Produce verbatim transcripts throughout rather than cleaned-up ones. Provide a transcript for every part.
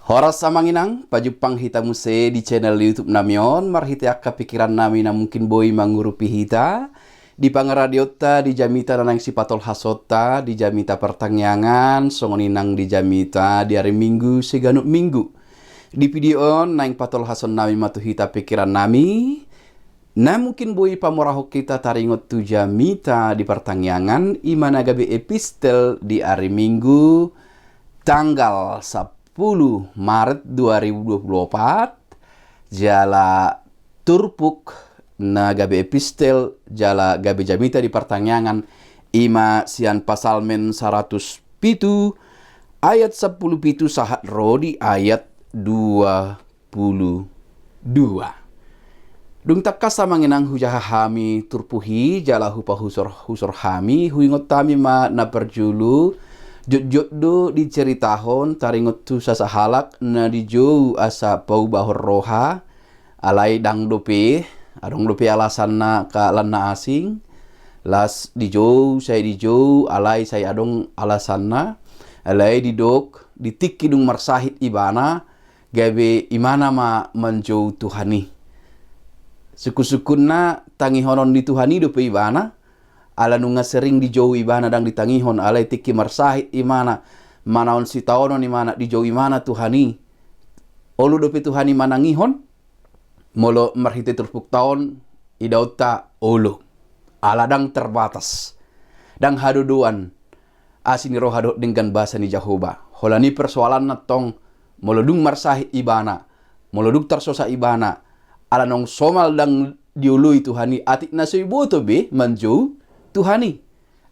Horas amang inang, pajumpang hita muse di channel YouTube nami on, marhite angka pikiran nami na mungkin boi mangurupi hita, di pangaradionta, di jamita na naeng sipatolhasonta, di jamita partangiangan, songon i nang di jamita di ari Minggu, siganup Minggu. Di video on, naeng patolhason nami ma tu hita pikiran nami, na mungkin boi pamorahon hita taringot tu jamita di partangiangan, i ma na gabe epistel di ari Minggu, tanggal sapuluh Maret dua ribu dua puluh opat, jala turpuk na gabe epistel, jala gabe jamita di partangiangan, i ma sian Psalmen saratus pitu, ayat sapuluh pitu sahat ro di ayat dua puluh dua. Dung tangkas amang inang hujaha hami turpuk i jala hupahusor-husor hami, huingot hami ma na parjolo, jotjot do diceritahon taringot tu sasahalak na dijou asa paubahon roha, alai ndang dope, adong dope alasanna, angka na asing, las dijou, sai dijou, alai sai adong alasanna, alai didok, di tingki dung marsahit ibana, gabe imana ma manjou Tuhan i. Sungkun-sungkunna tangihonon ni Tuhan i dope ibana, ala nunga sering dijou ibana ndang ditangihon, alai tingki marsahit imana, manaon sitaonon imana, dijou imana Tuhan i. Olo dope Tuhan i manangihon, molo marhite turpukta on, idaonta olo. Ala ndang terbatas. Ndang hadodoan asi ni roha dohot denggan basa ni Jahowa. Holan i persoalanna tong, molo dung marsahit ibana, molo dung tarsosa ibana, ala naung somal ndang dioloi Tuhan i, atik na so diboto be manjou Tuhan i.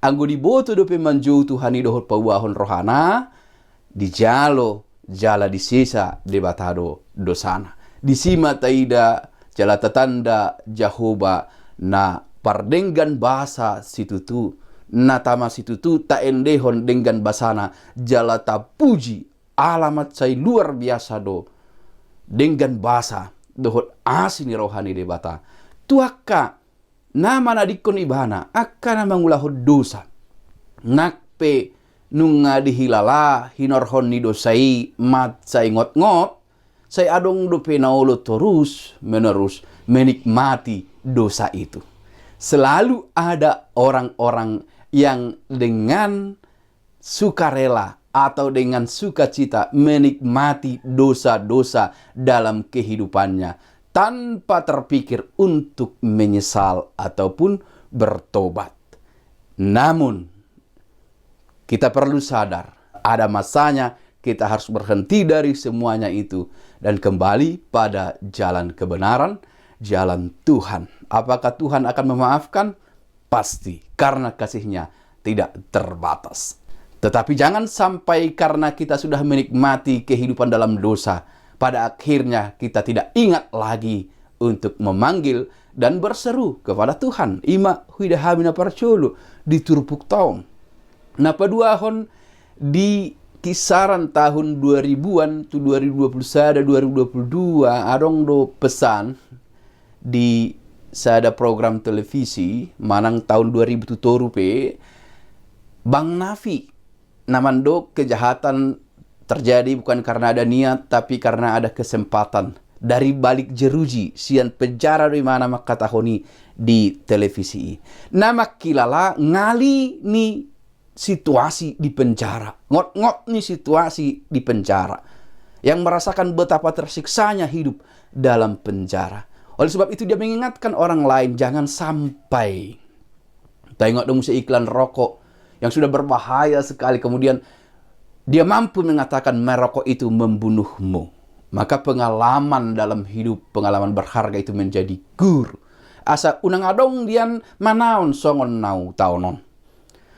Anggo diboto dope manjou Tuhan i dohot paubahon rohana, dijalo jala disesa Debata do dosana. Disi ma taida jala tatanda Jahowa na pardenggan basa situtu, na tama situtu taendehon denggan basana, jala tapuji alamat sai luar biasa do denggan basa dohot asi ni roha ni Debata. Tu angka na manadingkon ibana, angka na mangulahon dosa. Nang pe nunga dihilala hinorhon ni dosa i mansai ngotngot, sai adong dope na olo torus menerus menikmati dosa itu. Selalu ada orang-orang yang dengan sukarela atau dengan sukacita menikmati dosa-dosa dalam kehidupannya tanpa terpikir untuk menyesal ataupun bertobat. Namun, kita perlu sadar, ada masanya kita harus berhenti dari semuanya itu dan kembali pada jalan kebenaran, jalan Tuhan. Apakah Tuhan akan memaafkan? Pasti, karena kasih-Nya tidak terbatas. Tetapi jangan sampai karena kita sudah menikmati kehidupan dalam dosa, pada akhirnya kita tidak ingat lagi untuk memanggil dan berseru kepada Tuhan. I ma huida hami na parjolo di turpukta on. Na paduahon, di kisaran tahun dua ribuan tu dua ribu dua puluh sada, dua ribu dua puluh dua, adong do pesan di sada program televisi manang tahun dua ribu tu toru pe, Bang Nafi na mandok kejahatan terjadi bukan karena ada niat, tapi karena ada kesempatan. Dari balik jeruji, sian penjara do imana mangkatahon i di televisi i. Na mangkilala ngali ni situasi di penjara, ngotngot ni situasi di penjara, yang merasakan betapa tersiksanya hidup dalam penjara. Oleh sebab itu, dia mengingatkan orang lain, jangan sampai. Taingot do muse iklan rokok yang sudah berbahaya sekali, kemudian dia mampu mengatakan merokok itu membunuhmu. Maka pengalaman dalam hidup, pengalaman berharga itu menjadi guru. Asa unang adong dian manaon songon na hutaon on.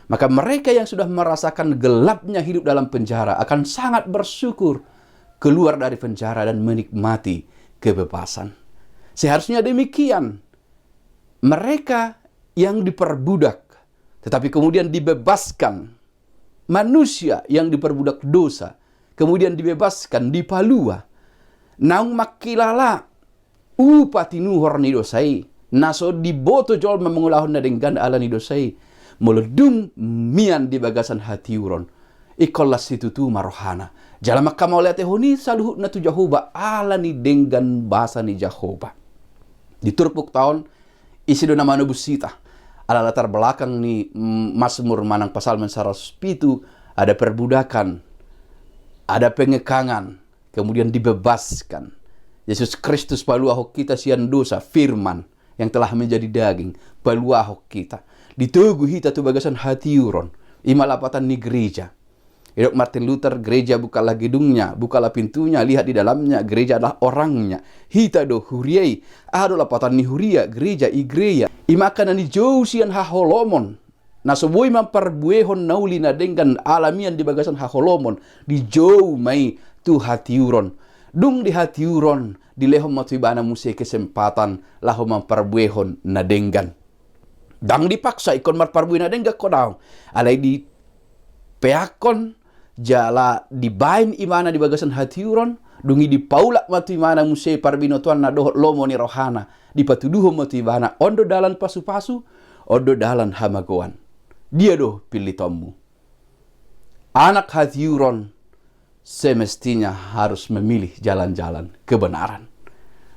Maka mereka yang sudah merasakan gelapnya hidup dalam penjara akan sangat bersyukur keluar dari penjara dan menikmati kebebasan. Seharusnya demikian. Mereka yang diperbudak, tetapi kemudian dibebaskan. Manusia yang diperbudak dosa, kemudian dibebaskan, dipalua. Naung mangkilala upa tinuhor ni dosa i, na so diboto jolma mangulahon na denggan ala ni dosa i. Molo dung mian di bagasan hatiuron, ingkon las situtu ma rohana. Jala mangkamauliatehon i saluhutna tu Jahowa ala ni denggan basa ni Jahowa. Di turpukta on, ise do na manobus hita? Ala latar belakang ni, mm, Mazmur manang Psalmen saratus pitu, ada perbudakan, ada pengekangan, kemudian dibebaskan. Yesus Kristus paluahon hita sian dosa, Firman yang telah menjadi daging, paluahon hita. Ditogu hita tu bagasan hatiuron, i ma lapatan ni gereja. Didok Martin Luther, gereja bukanlah gedungnya, bukalah pintunya, lihat di dalamnya, gereja adalah orangnya. Hita do huria i. Aha do lapatan ni huria, gereja, igreja? I ma angka na nijou sian haholomon, na so boi mamparbuehon na uli na denggan ala mian di bagasan haholomon, dijou ma i tu hatiuron. Dung di hatiuron, dilehon ma tu ibana muse kesempatan laho mamparbuehon na denggan. Ndang dipaksa ingkon marparbue na denggan ho daong. Alai dipeakkon jala dibaen ibana di bagasan hatiuron, dung i dipaulak ma tu ibana muse parbinotoanna dohot lomo ni rohana, dipatuduhon ma tu ibana, on do dalan pasupasu, on do dalan hamagoan. Dia do pillitonmu? Anak hatiuron semestinya harus memilih jalan-jalan kebenaran.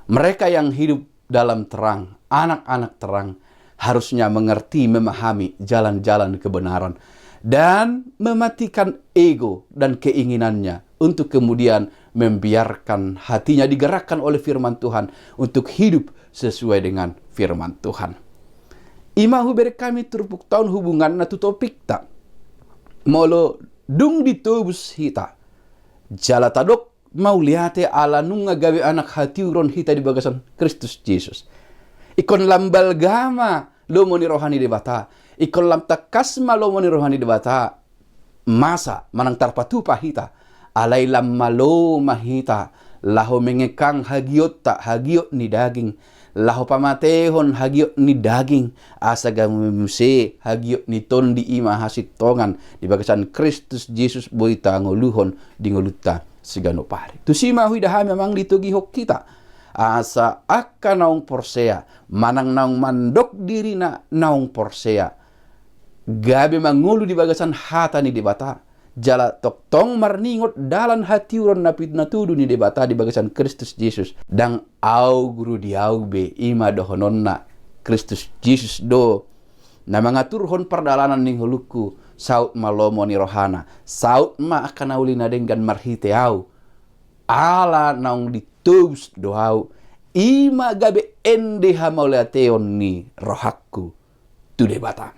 Mereka yang hidup dalam terang, anak-anak terang, harusnya mengerti, memahami jalan-jalan kebenaran, dan mematikan ego dan keinginannya untuk kemudian membiarkan hatinya digerakkan oleh firman Tuhan untuk hidup sesuai dengan firman Tuhan. I ma hubereng hami turpukta on hubunganna tu topikta. Molo dung ditobus hita, jala tadok mauliate ala nunga gabe anak hatiuron hita di bagasan Kristus Jesus. Ingkon lam balga ma lomo ni roha ni Debata. Ingkon lam tangkas ma lomo ni roha ni Debata. Masa manang tarpatupa hita, alai lam malo ma hita, laho mengekang hagiotta, hagiot ni daging, laho pamatehon hagiot ni daging, asa gabe muse hagiot ni tondi, i ma hasintongan di bagasan Kristus Jesus boi tangoluhon di ngolunta siganup ari. Tusi ma huida hami amang ditogihon hita, asa angka naung porsea, manang naung mandok dirina naung porsea, gabe mangolu di bagasan hata ni Debata, jala tongtong marningot dalan hatiuron na pinatudu ni Debata di bagasan Kristus Jesus. Ndang au guru di au be, i ma dohononna, Kristus Jesus do na mangaturhon pardalanan ni ngolungku. Saut ma lomo ni rohana, saut ma angka na uli na denggan marhite au. Ala naung ditobus do au, i ma gabe ende hamauliateon ni rohangku tu Debata.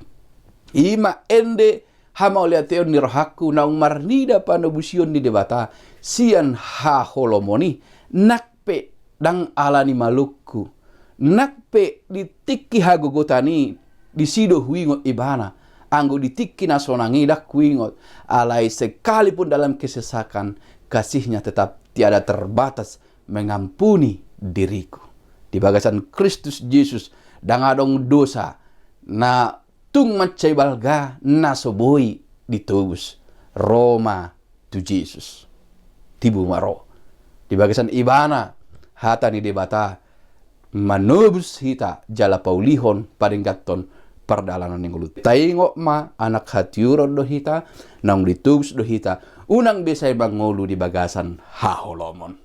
I ma ende hamauliateon ni rohangku naung marnida panobusion ni Debata sian haholomon i, nang pe ndang ala ni malumku, nang pe di tingki hagogotan i, disi do huingot Ibana, anggo di tingki na sonang i ndang huingot, alai sekalipun dalam kesesakan, kasih-Nya tetap tiada terbatas mengampuni diriku. Di bagasan Kristus Jesus, ndang adong dosa na tung mansai balga na so boi ditobus. Ro ma tu Jesus. Tibu ma ro. Di bagasan Ibana, hata ni Debata manobus hita jala paulihon, padengganhon pardalanan ni ngolunta. Taingot ma, anak hatiuron do hita, naung ditobus do hita, unang be sai mangolu di bagasan haholomon.